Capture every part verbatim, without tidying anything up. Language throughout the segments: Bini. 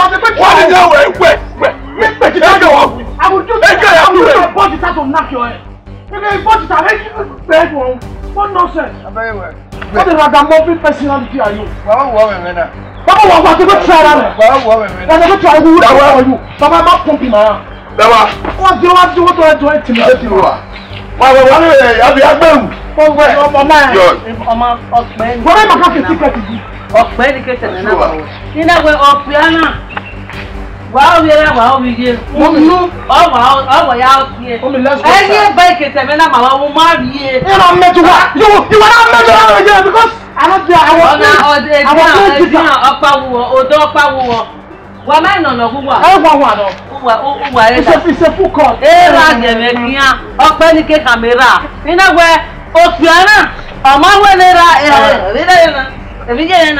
What did you wear? Wear, wear, wear. Make, make it out. I will do. Hey, guy, I will do. My body start to knock your head. If you body start, make you beg one. What nonsense? I beg you, wear. What a ragamuffin personality are you? Wàá wọ̀ wẹ̀ mẹ́ta. Baba, wa wa to go try that. Wàá wọ̀ wẹ̀ mẹ́ta. Wa to go try, we will die for you. Baba, ma pump him around. Baba. What do you want to do? What do you want to intimidate you? Wa wa wa wa, abi agbẹru. Ọmọ náà. Yo. Ọmọ ọ̀gbẹ́ni. Wọ́n bẹ́ẹ̀ ma ká fi ticket yìí. Ọ̀gbẹ́ni kẹsẹ̀ nana. Ina we ọ̀pìánà. Wa ovbi erha, wa ovbi iye. Mummy. Ọ wa, ọ wa ya ọkie. Mummy, let's go. Ẹni ẹ ba ikete mẹ na ma wa, wo ma rrie. Ẹ ma mẹ ju wa. You, you wanna mẹ ju wa again because I don't, I was, ọna ọdẹ I was ẹdínà, not ẹdínà ọkpa wuwọ, ọdọ ọkpa wuwọ. Wa ma nọ nọ wuwa. Ẹ wa wa nọ. Uwa, u- uwa It's ẹdá. A, it's a full call. Ẹ ra gẹmẹ kian, ọkpẹ ni ke kamera. Ina wẹ, ọpia na, ọma wẹ ne ra, ẹ, ẹ, ẹ, ẹ, ẹ, ẹ, ẹ,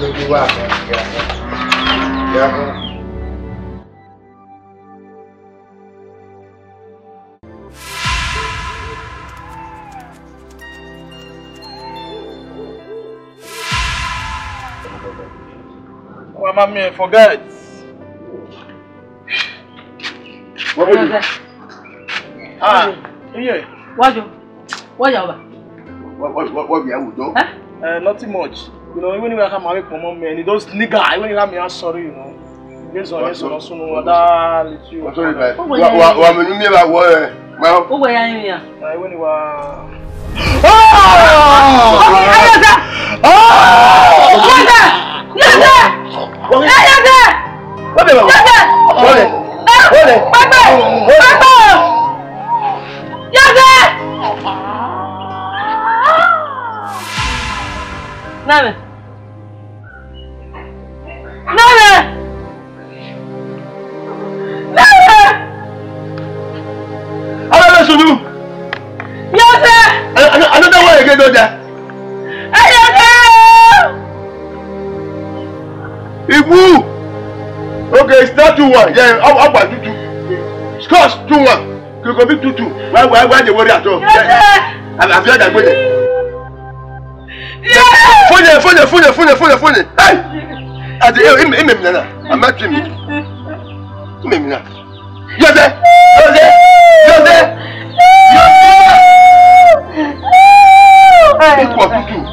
Maybe wa mẹ, yeah, yeah. Wa ma miẹn, forget. What will you? Ah, yeah. What you? What you over? What, what, what, what we are with, though? Huh? Uh, nothing much. You know, even if I come away from home, man, those nigga, even if I'm sorry, you know. This one, this one, so no other little. Sorry, man. Wa, wa, wa, me, me, wa, wa, eh, ma. Who were you in here? Uh, even if I. Ah! Ah! Yẹsẹ! Yẹsẹ! Yẹsẹ! Yẹsẹ! Wọlé! Wọlé! Wọlé! Pẹpẹ! Pẹpẹ! Yẹsẹ! Nẹmẹ! Nẹmẹ! Nẹmẹ! Ala na sunu! Yẹsẹ! Another one again, don't die. Ẹyẹkẹ! Iwu! Okay, it's not two one. Yeah, I, I want two two. Scores two one. You go be two two. Why, why, why they worry at all? Yẹsẹ! I, I feel that way. Fone, fone, fone, fone, fone, fone. Hey! Ati, eh, ime, ime mina na. I'm not dreaming. Ime mina. Yọzẹ! Yọzẹ! Yọzẹ! Yọzẹ! Ikú ọtútù. Tutu.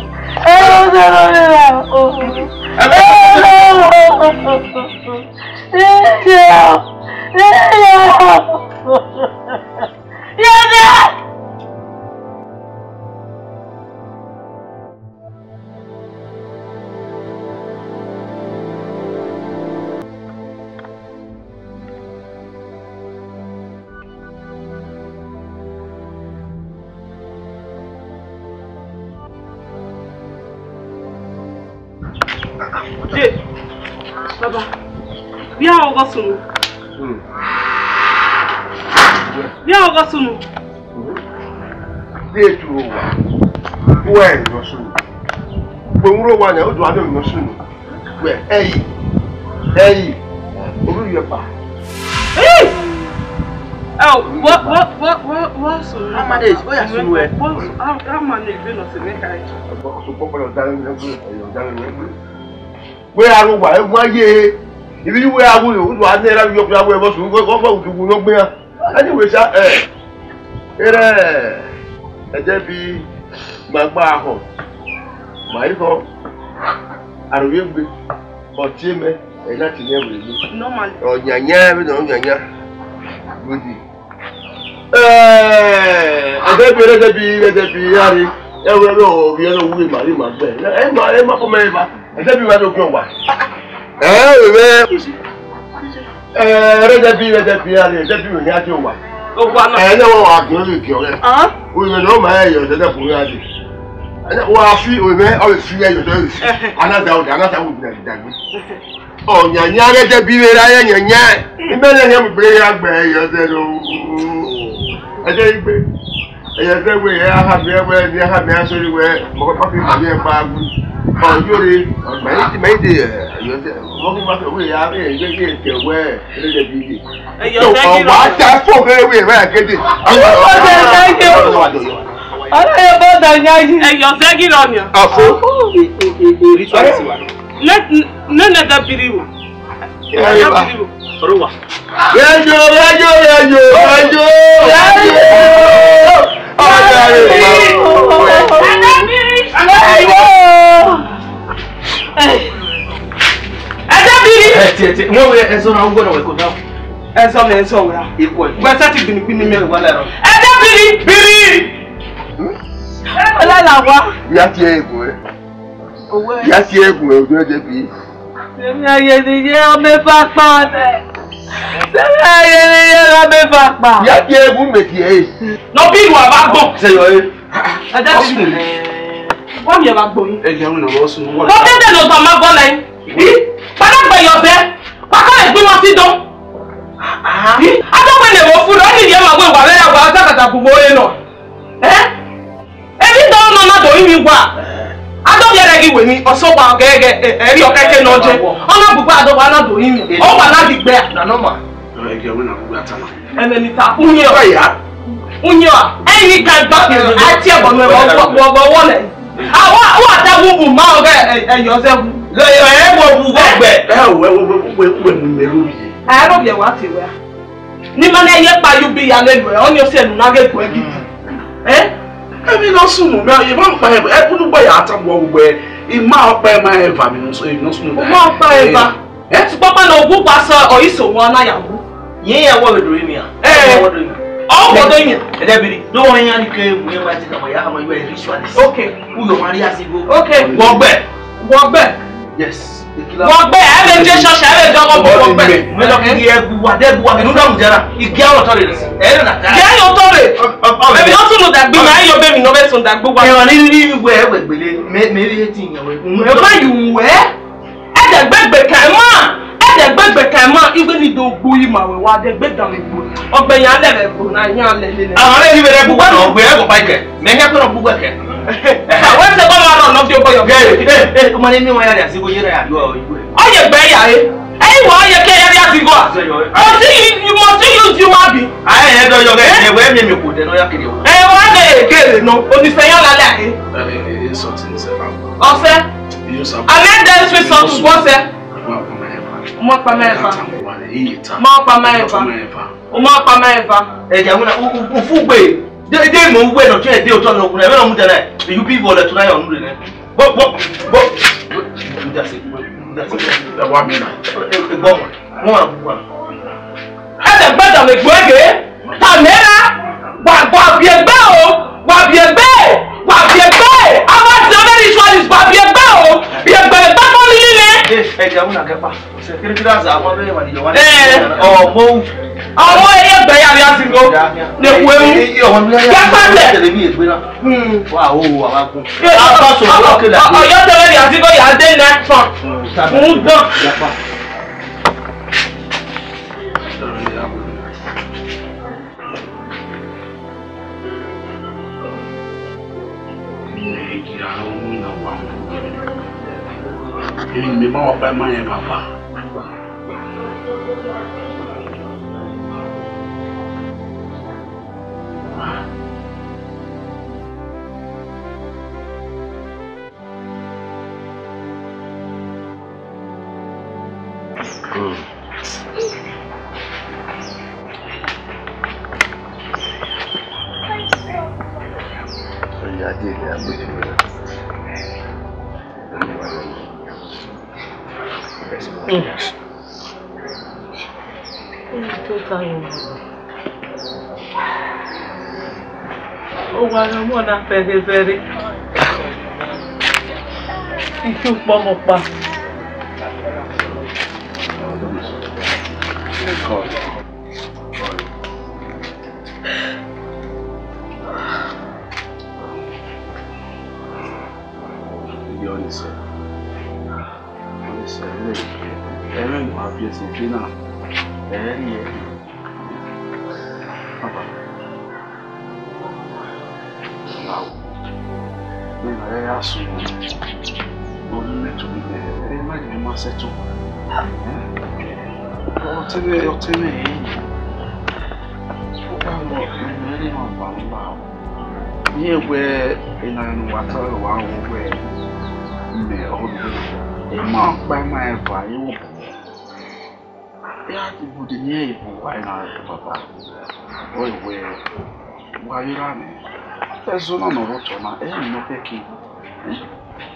Yọzẹ! Baba, vbe a ọghe sunu? Vbe ọghe sunu. Deghẹ te u rre owa, uwẹ ẹre ne ọ sunu. Ugbẹn u rre owa nian, u do gha miẹn emwi ne ọ sunu. Wẹ, ẹi, ẹi, ovbi ivbi ọkpa. Ẹ o, vbọ, vbọ, vbọ, vbọ, vbọ sunu? A manage, ọ ya sunu ẹ. Vbọ, a, a manage vbene ọ sẹ mwẹ khae. Ọ sokpan ọkpọlọ da mwẹ egbe, ọ da mwẹ egbe. Wẹ gha rre owa, ẹguae ye, ivbi uwẹ gha wu, u do gha nẹ erha vbe iyọkhuo ya wẹ vbọ sunu, vbọ, vbọ, vbọ, udu wu ne ọ gbe iran. Anyway sha, eh, erha Ẹdẹbi ma gba họn, ma i họn, aro vbe egbe, ọ tie mẹ, ẹ na tie mẹ vbe egbe. Normal. Ọ yanyan, vbe nọ yanyan. Good. Eh, Ẹdẹbi, Ẹdẹbi, Ẹdẹbi, ya rre. Ẹ wẹ, ẹ wẹ, ovbi ẹre ne ọ wu ima, ima gbẹ. Ẹ ma, ẹ ma kọ mẹ eva. Ẹdẹbi wa do gbọn wa. Ẹ, ovbi mwẹ. Eh, Ẹdẹbi, Ẹdẹbi, ya rre. Ẹdẹbi wẹ ya do wa. Owa na. Ẹ, ne wa wa gbọn le gbọn rẹ. Ah. Ovbi mwẹ ne ọ ma ẹ yọ, Ẹdẹbi wẹ ya rre. Ẹ, wa fi, ovbi mwẹ, ọ fi ẹ yọ, ọ fi. Ẹhẹn. Another one, another one, dagbe. Ọ yanyan ghẹ Ẹdẹbi vbe ra ya yanyan. Imẹ ne ẹyẹ mu gbe ya gbe ẹyẹ ọzẹ ro. Ẹdẹ igbe. Ẹyẹ ọzẹ wẹ, ẹ, aha mi ẹwẹ, ni aha mi asori wẹ, mọ kọ fi ma mi ẹkpa gu. Ọ yore, ọ ma yi, ma yi de, ẹyẹ ọzẹ, mọ kọ ma fi wẹ ya, ẹ, ye, ye, ke wẹ, Ẹdẹbi de. Ẹyẹ ọzẹ ghi rọ. Wa ta fo ghe wẹ, wẹ kede. Ẹyẹ ọzẹ ghi rọ. Ọlọyẹ bọ da yan yi. Ẹyẹ ọzẹ ghi rọ nian. Afo. Ritual si wa. Ne, ne, ne Ẹdẹbi riro. Ẹdẹbi riro. Ọrọ wa. Rẹjo, rẹjo, rẹjo, rẹjo, rẹjo. Ọrọ rẹ. Ẹdẹbi riro. Ẹdẹbi riro. Ẹ tiẹ, tiẹ. Wọ́n wẹ ẹ̀sọ́ náà, wọ́n gbọ́dọ̀ wẹ̀ kó dáhùn. Ẹ̀sọ́ mi, ẹ̀sọ́ wẹ̀. Ikú ẹ̀. Gbẹ́sẹ̀ ti gbìnìgbìnì mi. Wọ́n lẹ́rọ. Ẹdẹbi riro. Ọlọ́lá wa. Ìyá tiẹ̀ ègò ẹ̀. Owó ẹ̀. Ìyá tiẹ̀ ègò ẹ̀, ọjọ́ Ẹdẹbi. Sẹmi ayẹyẹ ọmọ ẹfà pa ọdẹ. Sẹmi ayẹyẹ ọmọ ẹfà pa. Ìyá tiẹ̀ ègò mẹ̀tì ẹ̀. Nọ bí ìwà bá gbọ́. Sẹyọ ẹ. Ẹdẹbi. Wọ́n mi ẹ̀ bá gbọ́ yín. Ẹ jẹun náà, wọ́n sùn. Wọ́n tẹ́tẹ́ lọ sọ ma bọ́ lẹ́yìn. Ì? Padà gbẹ yọ bẹ́ẹ̀. Pàkọ́ lè gbé wọn sí dán. Ì? Adọ́gbẹ́ lè wọ fún lọ, ó ní ìyẹn máa wé wà lẹ́yà wà, ọjọ́ kàtà gbogbo ẹ nọ. Ẹ́? Èmi dán ọ̀nà náà dòrí mi wà. Adọ́gbẹ́ rẹ̀ kí wèmí, ọ̀sọ́ wà gẹ́gẹ́, ẹ̀rí ọ̀kẹ́kẹ́ náà jẹ́. Ọ̀nà gbogbo adọ́gbẹ́ náà dòrí mi. Ó wà láti gbẹ. Na normal. Ẹ jẹun náà, gbogbo àtàmà. Ẹmẹ ni ta, uyin ọ. Ọya. Uyin ọ. Ẹyin ka gba mi, a ti ẹbọ nu ẹbọ, wọ, wọ, wọ, wọ lẹ. Awa, wa ta wu bu ma ọgẹ, ẹ, ẹ, yọ zẹ wu. Lọ yọ, ẹ wọ wu wọ gbẹ. Ẹ wọ, ẹ wọ, wọ, wọ, wọ mu mẹ lórí. Ẹ ló bi ẹ wa ti wẹ. Ni ma nẹ ye kpa yu bi ya le lu ẹ, ọ ni o si ẹnu na ghe gu ẹ gidi. Ẹ? Ẹ mi nọ sunu, mẹ, ẹ ma kpa ẹ, ẹ kunu gba ya ta wọ wu wẹ. I ma ọkpa ẹ ma ẹ va mi nọ sunu. O ma ọkpa ẹ va. Eh? Sukpakpa na ogu gba sẹ ọ iso wọn na ya wu. Yẹn ya wọ vbe do emi a. Eh. Wọ do emi. Ọ wọ do emi. Ẹdẹbiri, do wọn yan ni ke mu ye wa ti ka ya ha ma you are ritualist. Okay. U yo ma ri asigo. Okay. Wọ gbẹ. Wọ gbẹ. Yes. Wọ gbẹ, ẹ vbe je church, ẹ vbe dọgọ bọ wọ gbẹ. Me lo ki ye gu wa, de gu wa, nu da mu jara. I gia wọ tọ re. Ẹ na ta. Gia yo tọ re. Ebi no tunu da gbi ma, yo be mi no be sun da gbi wa. Ẹ wa ni ni we we gbele. Me me ye ti yan we. Ẹ wa yu we. Ẹdẹgbẹgbe kan ma, ẹdẹgbẹgbe kan ma, igbe ni do gbu yi ma wẹ wa, ẹdẹgbe dan mi gbu. Ọgbẹ yan lẹ vbe gbu na yan lẹ lele. Àwọn ẹni bẹ̀rẹ̀ gbogbo àwọn ọgbẹ ẹ̀kọ́ pa ikẹ̀. Mẹ ní ẹgbẹ́ náà gbogbo ẹ̀kẹ́. Àwọn ẹsẹ̀ bá wa rọ̀ lọ́dún ọgbọ yọ. Ẹ ẹ ẹ ọmọ ní mi wọn yàrá àti ìwé yẹrẹ àdúrà ìwé. Ọyẹ gbẹ yà é. Ẹ ìwọ ọyẹ kẹ yàrá àti ìgò. Ọtí you must use human being. Ayé ẹ̀ dọ̀ yọ bẹ́ẹ̀ ni ẹ̀wẹ̀ mi mi kò dẹ̀ náà yà kiri o. Ẹ wá lè kéde náà, onífẹ̀yàn lálẹ́ àyè. Ẹ ẹ ẹ sọ ti ní sẹ́fà. Ọ̀sẹ̀. Amẹ dẹ sweet salt wọ sẹ. Ọmọ pa mẹ fa. Ọmọ pa mẹ fa. Ọmọ pa mẹ fa. Ẹ jẹ́ àwọn ufugbe. De de mo wẹ nọ tẹ de otọ nọ kunẹ. Ẹ bẹ nọ mu tẹlẹ. You be wọlẹ tuna yọ nu de nẹ. Gbọ gbọ gbọ. Ẹ wá mi na. Gbọ. Wọn wà bùkún. Ẹsẹ̀ gbọ́dọ̀ lè gbọ́ ẹ̀gẹ́. Tàmẹ́ra, wà, wà bí ẹgbẹ́ o, wà bí ẹgbẹ́, wà bí ẹgbẹ́. Àwọn àti ọmọ ritualist, wà bí ẹgbẹ́ o, bí ẹgbẹ́ ẹgbẹ́ kọ́ mi líle. Ẹ, ẹ jẹ́ àwọn àgẹ́pà. Security guards àwọn ọmọ ẹgbẹ́ wà ní ìjọba. Ẹ. Ọmọ. Ọmọ ẹyẹ ẹgbẹ́ yàrá yà sí lọ. Lè kú ewu. Yàtọ̀ tẹ̀. Tẹ̀lé mi ègbé náà. Hmm. Wà á wò wà wá gùn. Ẹ, a bá sọ̀rọ̀ lọ́kẹ́ dà. Ọ̀yọ́ tẹ̀lé mi àti bóyá dé next one. Hmm, tàbí. Mo ń dán. Yàpá. Gira ro na wa mu. Emwi ne ima wa kpa ima rẹn, Baba. Owa ne ọmọ na fẹrhe fẹrhe. Ikhu kpọmọ kpa. Ẹmwẹ ne a biẹ sẹ na, ẹ i re. Papa, mẹ na ya sunu, ne ọ rhie mẹ to vbe ẹ ma rhie mẹ ma sẹ to. Ọtẹn mwẹ, ọtẹn mwẹ, ẹ i, ọ gha wọ, mẹ rhie mwa ba vbe ba. Iye wẹ, ena ne uwa ta, wa rẹn wẹ, mẹ ọ rhie, ẹ ma kpa ima eva, ẹ i wọ. Iran ti bu de ne iran bu uwa na, Papa. Ọ wẹ, wa vbe ra nẹ. Ẹzọ na ne ọ rre otọ na, ẹ i nọ kẹkan.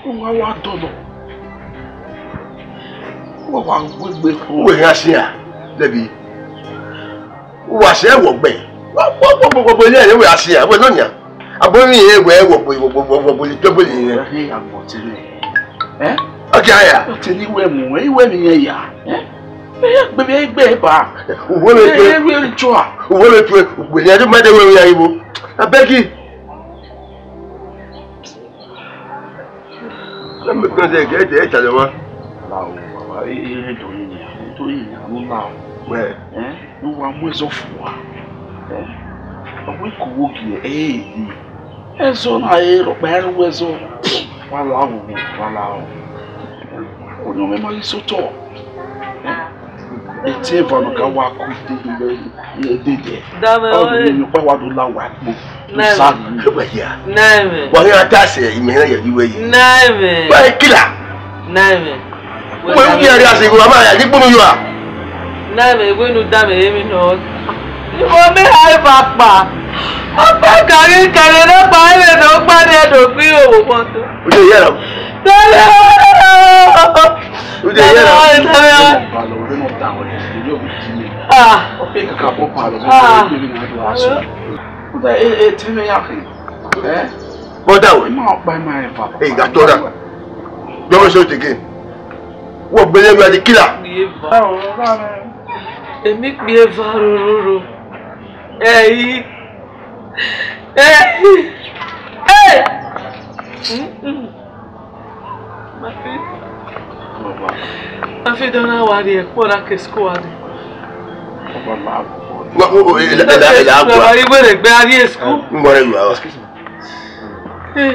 Uwa wa dọlọ. Uwa wa wegbe. Uwẹ gha siẹn, Debi. Uwa siẹn wọ gbẹ. Wọ, wọ, wọ, wọ, wọ, wọ, wẹ gha siẹn, wẹ nọ nian. Abo emwi rẹn wẹ wọ gbe, wọ, wọ, wọ, wọ, wọ, wọ, wọ, wọ, wọ, Ẹ? Ọ gha ya. Ọtẹn ne I wẹ mu, I wẹ emwi rẹn ya. Ẹ? Ẹ ya gbe vbe egbe ba. Uwẹ vbe tue. Ẹ, ẹ, ẹ, ẹ, tua. Uwẹ vbe tue. Uwẹ ni a do ma de wẹ ya ibo. Abeg you. Let me go there, get there, tell you what. Lao, baba, e, e, e do yin ya, e do yin ya, no lao. Wẹ? Ẹ? Ne uwa mu ẹzọ fua. Ẹ? Ọ wẹ ko wo gie, ẹ, ẹ, ẹ. Ẹzọ na ẹ rhọkpa ẹ ru ẹzọ. Wa la wo, wa la wo. Ọni ọ mwẹ ma ghi sẹ otọ. Ẹ? Etieva nọ ka wa ku dede, dede. Dame ọ ọni ọre. Emwi ọkpa wa do la wa kpo. Nine. Sa ni. Ẹ wẹ ya. Nine. Wa ghi a ta sẹ, imẹ na yẹ bi wẹ yi. Nine. Wa kila. Nine. Wẹ u yẹ ra se, wa ma ya ni kpunu yo a. Nine, wẹ nu dame emwi nọ. Ibo mẹ ha eva kpa. Ọkpa gari kẹrẹ ne ọkpa ẹmwẹ ne ọ gba ne ẹdọ gbe ihogho mọto. U de yẹ ra? Tẹlẹ. U de yẹ ra? Tẹlẹ. Ah. Ah. Brother, we. Hey, got to that. Don't show it again. What will you are the killer? Emi kpie eva rororo. Ẹi. Ẹi. Ẹi. Mm-mm. Mafi. Mafi dọna wa rrie ẹkpo na ke school a ni. Wa, wa, wa, ela, ela, ela, wa. Iwere gbe a rrie school. Mo rẹ lu a. Excuse me. Eh.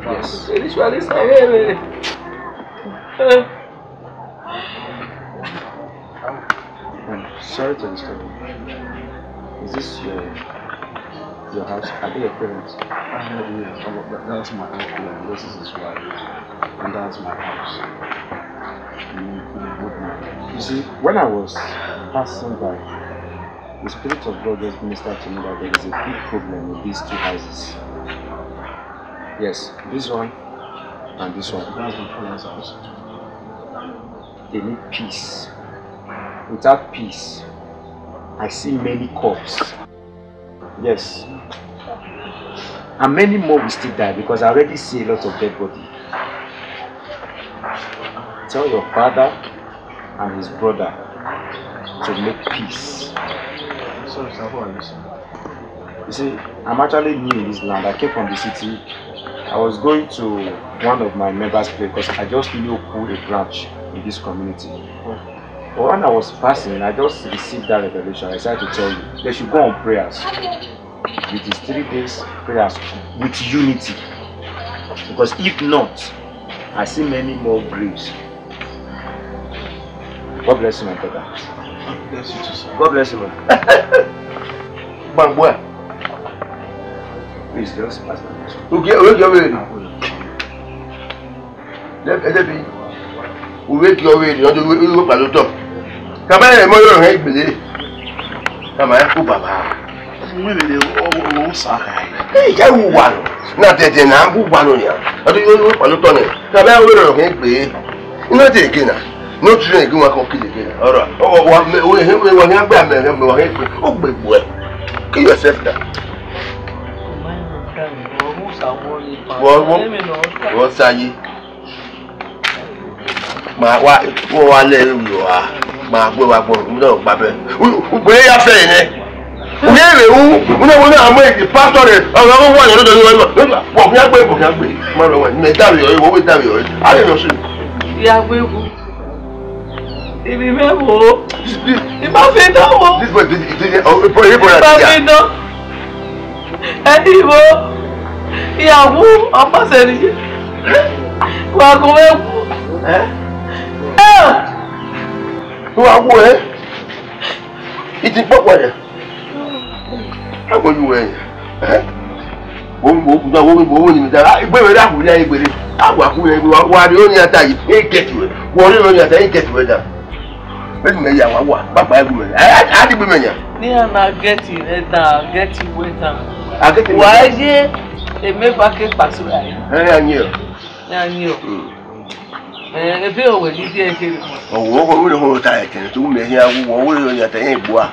Yes. Spiritually, sir. Eh. Um, sorry to disturb you. Is this your, your house? Are they your parents? Uh, yeah, oh, that, that's my uncle and this is his wife. And that's my house. Mm, mm, good man. You see, when I was passing by, the Spirit of God just ministered to me that there is a big problem with these two houses. Yes, this one and this one. That's my father's house. They need peace. Without peace, I see many corpses. Yes. And many more will still die because I already see a lot of dead body. Tell your father and his brother to make peace. Sorry, sir, go on, listen. You see, I'm actually new in this land. I came from the city. I was going to one of my members' place because I just knew who a branch in this community. But when I was passing, I just received that revelation. I decided to tell you, they should go on prayers. It is three days prayers with unity. Because if not, I see many more graves. God bless you, my brother. God bless you too, sir. God bless you, man. Gbangba. Please just pass that. Okay, okay, okay. Ẹdẹbi, uwe ki ọvbe rre, ọdún uwe kpalotọ. Kama ẹ mọ yọrọ hẹn gbele. Kama ẹ ku baba. Wẹ vbe ọvbọsa kha. Ẹ ya wu wa nọ. Na dẹdẹ na wu wa nọ ya. Ọdún uwe kpalotọ nẹ. Kama ẹ wẹ yọrọ hẹn gbele. Ina de gena. No try again wa ko kill again. All right. Oh, wa me we he we wa hẹn gbe ame me wa hẹn gbe. O gbe gbe. Kill yourself now. Wọ wọ wọ sayi. Ma wa wọ wa lẹ ru wa. Ma gbe wa gbọ, mi na gba bẹ. Ugbe ya fẹ nẹ. Uye rẹ u, una wona amọ e pastor rẹ, ọmọ ọmọ wa yọrọ dọdọ wa. Wọ fi agbe, wọ fi agbe. Ma lọ wa, me da we, wọ we da we. A le lọ si. Ya gbe wu. Ibi mẹ wo. I ma fi dán wo. This boy, this, this, this, oh, boy, boy, I ma fi dán. Ẹni wo? Ìyàwó ọmọ sẹ́ni. Wà kó mẹ́ kú. Eh? Ah! Wà kó, eh? Iti pọpọ yẹ. Agbo yu wẹ. Eh? Wo, wo, wo, wo, wo, wo, ni mi da. Ah, igbe wẹ da, wo ya igbe re. Agbo aku yẹ, wa, wa ri oni ata yi. E get we. Wo ri oni ata, e get we da. Bẹ́ẹ̀ni mẹ ya wa wa, bàbá ẹ gùn mẹ. Ẹ, ẹ, a ti gbé mẹ yàn. Ní a na get it, ẹ da, get it, wẹ da. A get it, wẹ da. Wa ye, eme ba ke pasu ra yi. Ẹ, a yin ọ. Ẹ, a yin ọ. Hmm. Ẹ, ebe o wẹ ni di ẹ kere. Ọwọ, ọwọ, wẹ lọ họn ta ẹ tẹn, tó mẹ hia wọ, wẹ lọ yàn tẹ yẹn gbua.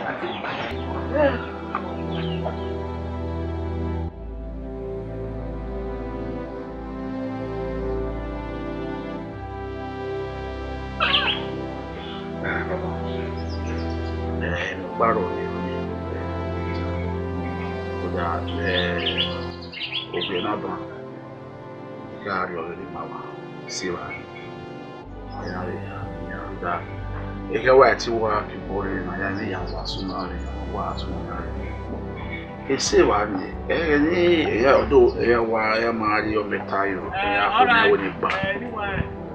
Ẹ, baba. Ẹ, ne ọ kpa rrọọ ne ọ ye. Oda, ẹ, ogie na ban. Gha rriọ vbe ne ima wa si evba. Iran vbe iran da. Ekhẹn wa ti wa ke obọ rre na, ya ne iran wa sunu rre, wa sunu rre. Ese evba ni, ẹghẹ ni, ẹghẹ ọdo, ẹghẹ wa, ẹghẹ ma rri ọmẹta yo, ẹghẹ a kọ mẹ wẹ ne gba.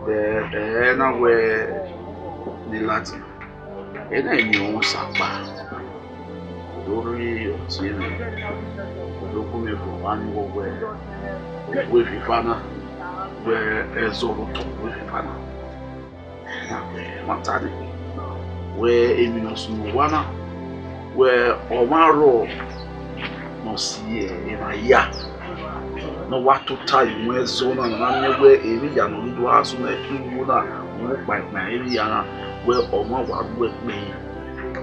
Ẹ, ẹ na wẹ ni Latin. Ena eni ọnrẹn Osa kpa, do rhie ọtẹn mwẹ, do gu mwẹ gu ọmwa ni wọ wẹ, wẹ fifa na, wẹ ẹzọ vbe otọ wẹ fifa na. Ena wẹ ẹmwata nẹ, wẹ emwi ne ọ sunu owa na, wẹ ọmwa rrọọ ne ọ si emwa hia, ne ọ wa tota emu ẹzọ na, ne a miẹn wẹ emwi hia ne ọ ghi do gha sunu ẹki uwu na, vbe ukpaikpan emwi hia na, wẹ ọmwa wa ru ẹkpẹn,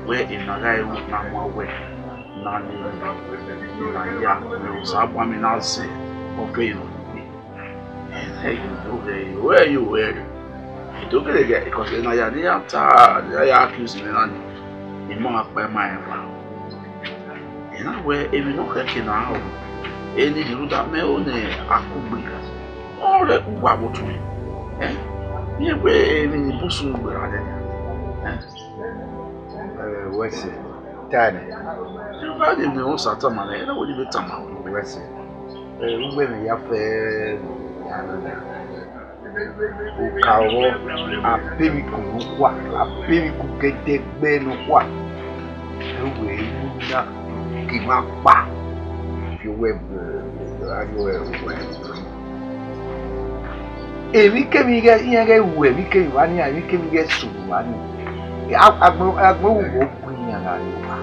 wẹ emwi na gha ru ne a wan wẹ, ne a miẹn emwi hia, wẹ Osanobua miẹn na zẹ ọvbehe ne ọ gbe. Ẹ i do ghẹ, wẹ yo wẹ rre. I do gele ghẹ, because ena hia ne iran ta, ne iran ya accuse mwẹ na ni, I ma kpa ima rẹn eva. Ena wẹ emwi ne ọ khẹke na rrọọ, eni rhunmwuda mẹ ho ne akugbe, ọ rre uwa vbe otu mwẹ. Ẹ, rẹn wẹ emwi ni bun sunu gberra nẹ nian. Ẹ, wẹ sẹ, ta nẹ. Jihova ghi ne Osa tama nẹ, ena wẹ ne I vbe tama. Wẹ sẹ, ẹ, uwẹ mwẹ ya fẹ, ya nọ nẹ. Oka ọghọ, a pevbe ikun ne ukhua, a pevbe ikun gẹdẹgbẹ ne ukhua. Ẹ wẹ, unu na ke ima kpa, fi owẹ bu, a rrie owẹ. Emwikemwi ighẹ, iran ghẹ ru emwikemwi vba nian, emwikemwi ghẹ sunu vba nian. A, agbọn, agbọn vbe uwu gu iran gha rrie owa.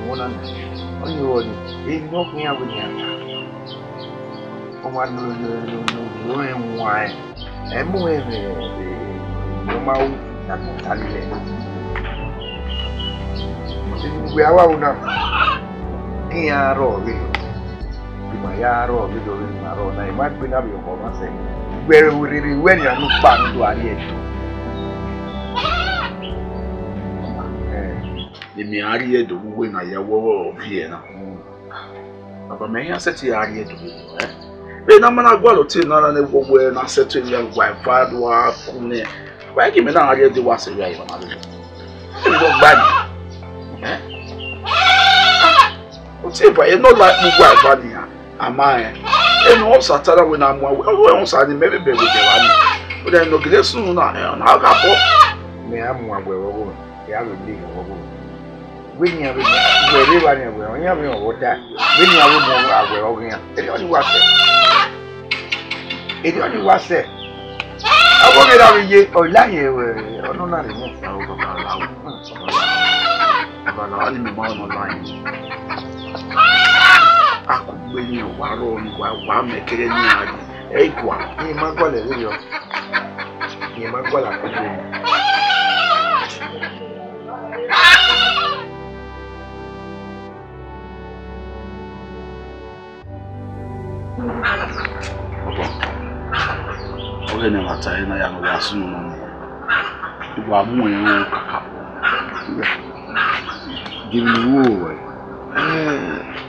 Ọmọ na, ọni rọ ni, emwi ne ọ khian wẹ nian gha. Ọmwa ne, ne, ne, ne, ne ọ rẹn waẹn, ẹ mu ẹmwẹ, emwi ne ọ ma ru ne agbọn ta lele ẹre. Uwẹ avbe aro na, gie iran rrọọ vberriọ, ima ya rrọọ vberriọ vbene ima rrọọ na, ima gbe na vbe ọkhọ ọmwa sẹ. Wẹ rherhe wẹ nian ne ukpa ne u do a rrie Ẹdo. Ẹ, ne ima rrie Ẹdo vbe uwẹ na ya wẹ ọ viẹ na. Baba, mẹ iran sẹtin a rrie Ẹdo vberriọ, ẹ? Vbene a ma na gualọ te na, na ne wẹ wẹ na sẹtin ya wa eva do a ku nẹ. Wa ghi mẹ na gha rhie de wa sẹ vbe a ye mama vbe. Ẹ vbe ọ gba ni. Eh? Uti eva, e nọ la ikpogba eva nian, a ma rẹn. Eno Osa ta na wẹ na mu a wẹ, ọ wẹ Osa ni mẹ vbe bẹghe odẹ evba ni. Odẹ ne ọ gele sunu na, eh, ọ na gha bọ. Mẹ a mu a wẹ ọghọ, ya vbe le ọghọ. Vbenian vbe wẹ rre evba nian wẹ, ọ yan vbe rẹn ọghọ ta. Vbenian vbe mu a wẹ ọghe iran. Erriọ ni wa sẹ. Erriọ ni wa sẹ. Avbe ọghe ra vbe ye, ọ la ye, ọ nọ na rre nọ. Ọmọ na ni mẹ ma nọ la ye. A kugbe ni wa rrọọ ni wa, wa mẹ kẹrẹ ni a ye. Ẹ i gua. Iye ma gualọ vberriọ. Iye ma gualọ a kugbe ni. Ọghẹnẹ vbe a ta ẹre na ya ne ọ wa sunu nọ nọ, wa mu ẹn ro kaka. Giving you.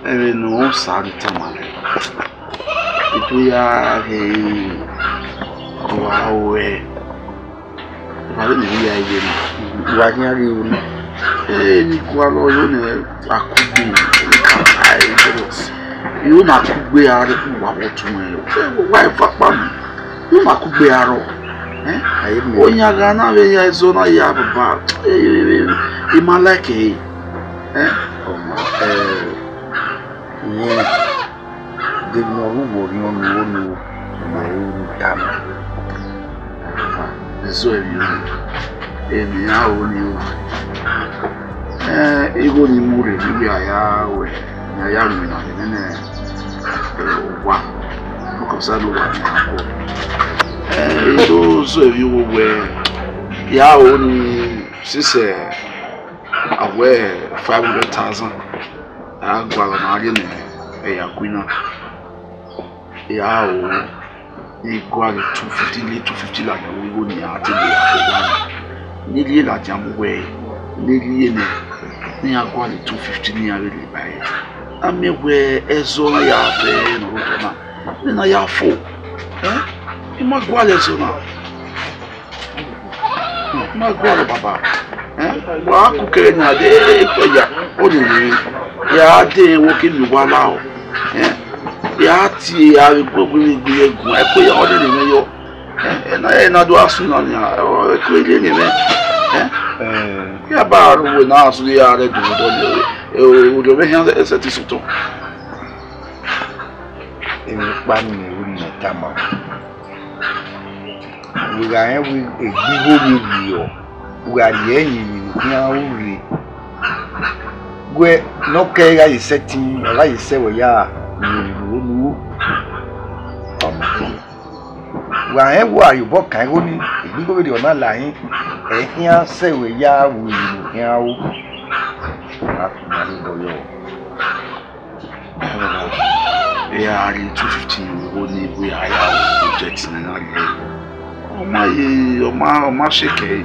Ẹmwẹ ne Osa ghi tama mwẹ, I do ya he, wa ruẹ. Wa vbe ne I ya ye na, wa khian ghi ru na. Eni gualọ yo ne a kugbe, I ru na kugbe a rre, wa vbe tu mwẹ. Wa eva kpa mẹ, I ru na kugbe a rrọọ. Eh? Oyan gha na vbe ya ẹzọ na ya baba, I ma like ẹre. Eh? Ọmọ, eh, Rẹn, de ne ọ rre uwu orhiọn ne u ru ne u ma ru ne u tama. Ẹzọ emwi ru, emwi iran ru ni ru. Ẹn, igho ni mu rre, ne I ya ruẹ, ne I ya winna vbe nene owa, because a no wa ni akhuọ. Ẹn, I do zọ emwi igho wẹ, I ya ru ni sisẹ, a wẹ five hundred thousand. A gualọ ne a rhie ne ẹre ya gu na, I ra ru, ne I gualọ two fifty, ne two fifty ladian vbe igho ne iran te lele owa na. Ne I rhie ladian mu wẹ, ne I rhie nẹ, ne iran gualọ two fifty ne iran vbe rhie ba ẹre. A miẹn wẹ ẹzọ na ya fẹ ne ọ rre otọ na, ne na ya fo. Ẹ, I ma gualọ ẹzọ na. Ma gualọ baba. Ẹ, wa ku kẹrẹ ne a de, ẹ, ya, ọ ni rre. Ya de wo ke miẹn owa la o. Ẹ, ya tie ya vbe gbogbo vbe gbe ẹgun, ẹ, ko ya ọ de rre mwẹ yọ. Ẹ, ẹ na, ẹ na do a sunu na nia, ẹ, ẹ, ko rre ne mwẹ. Ẹ, ya ba ru wẹ na a sunu ya rre do do ni, ẹ, o do vbe hian ẹsẹ ti sutọ. Emwi ọkpa ni mẹ ru ne I tama. Wẹ gha rẹn wẹ egbe igho vbe rriọ, u gha rhie ẹyin emwi ne u khian ru rre. Wẹ ne ọ kẹ gha ye sẹtin, ọ gha ye sẹ wẹ ya rhie emwi ne u ru ne u ru. Wa rẹn wẹ a rhie obọ kan igho ni, egbe igho vberriọ na la hin, ẹ i khian sẹ wẹ ya ru emwi ne u khian ru. A tuma rre obọ yọ. Ẹ, baba, I ra rhie two fifty euro ni wẹ a ya ru project ne I na rhie. Ọ ma ye, ọ ma, ọ ma shake ẹre.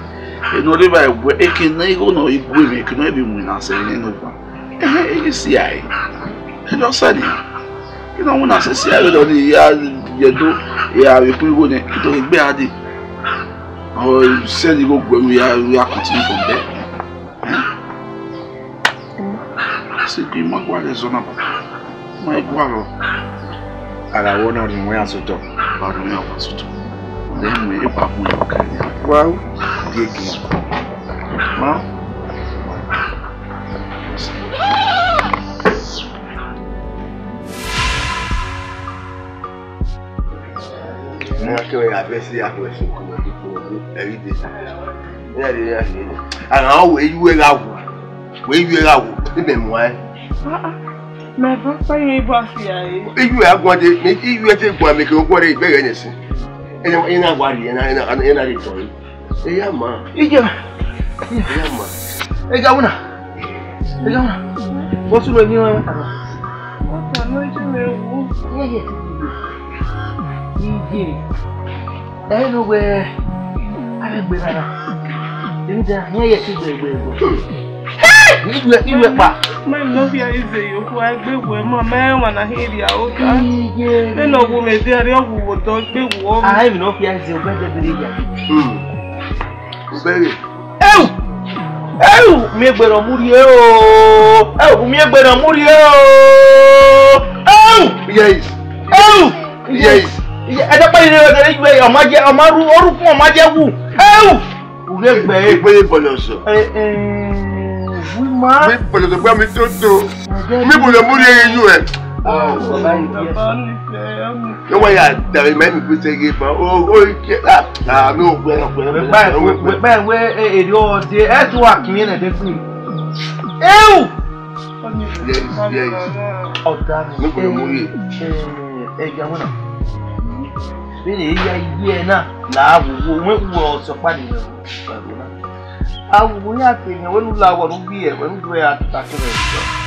Eno rre evba wẹ, eke ne igho nọ i gu mwẹ, eke nọ i vbe winna sẹ nene owa. Ẹhẹn, I ghi si ae. Erriọ sẹ nia. I na winna sẹ si ae vberriọ ni I ya ye do, I ra vbe khuan igho nẹ, I do ghi gbe a dee. Ọ sẹ ne igho gu mwẹ, I ya, I ya continue from there. Sẹ gbe, I ma gualọ ẹzọ na, baba. I ma gualọ. A gha vbọ na rhie iran sotọ? Ba rhie iran sotọ. Lẹ mu e ba mu iran kẹ. Wa gie gie. Ma. Iran kevbe ya vẹ si ya hu ẹse ku ẹre dede. Iran rhie iran rhie nẹ. A gha wẹ, I yu ẹre gha wu. Wẹ, I yu ẹre gha wu, ne imẹ muẹn. Ah, ah. Mẹ va kpa iran ibo afi a re. I yu ẹre a guan dee, mẹ, I yu ẹre te guan, mẹ ke guan dee, I bẹghe ẹre nẹ sin. Ena, ena wa rhie, ena, ena, ena rhie tọn re. Eya ma. Ije. Eya ma. Ega wuna. Ega wuna. Bosu lo ni wa. Ọkọ mi ju mi wu. Ye, ye. Ije. Ẹ no wẹ. A vbe gbe rara. Emi da, ye, ye, ti gbe, gbe, gbe. Iwe, iwe pa. Ma no fi a ize yo, wa gbe wẹ ma, ma wa na hi ria o ta. Ije. Me no wo me de ria wo wo do gbe wo. Ah, emi no fi a ize, o gbe de bi ya. Hmm. Bẹghe. Eu! Eu! Umiegbe ne ọ mu rhie o! Eu! Umiegbe ne ọ mu rhie o! Eu! Yes. Eu! Yes. Ẹdọkpa yìí rẹ rẹ yue ọma jẹ ọma ru orúkún ọma jẹ wu. Eu! Ughẹ gbẹ. Egbe ye bọlọsọ. Eh, eh, we ma. Mi bọlọsọ gba mi toto. Mi bọlọ mu rhie yu ẹ. Baba, yes. Ẹ wá ya dàbí màá mi gbèsè yé ma. O, o, ike. Ah, ah, mi ò gbẹ, ò gbẹ, ò gbẹ. Wẹ báyìí, wẹ, wẹ báyìí, wẹ, eh, èrè ọdẹ, ẹ tún wà kí yẹn nẹdẹ fún mi. Eu! Yes, yes. Ọ̀daràn. Mi kò lè mú yè. Eh, eh, ìyàwó náà. Bẹ́ẹ̀ ni, ìyá, ìyá ẹ̀ náà, là á wò, wò, wọ́n wọ ọ̀sọ̀pá nìyẹn. Awuwu ya te yẹn, wẹ nu la wọ nu bi ẹ, wẹ nu du ẹ a ta kẹrẹ.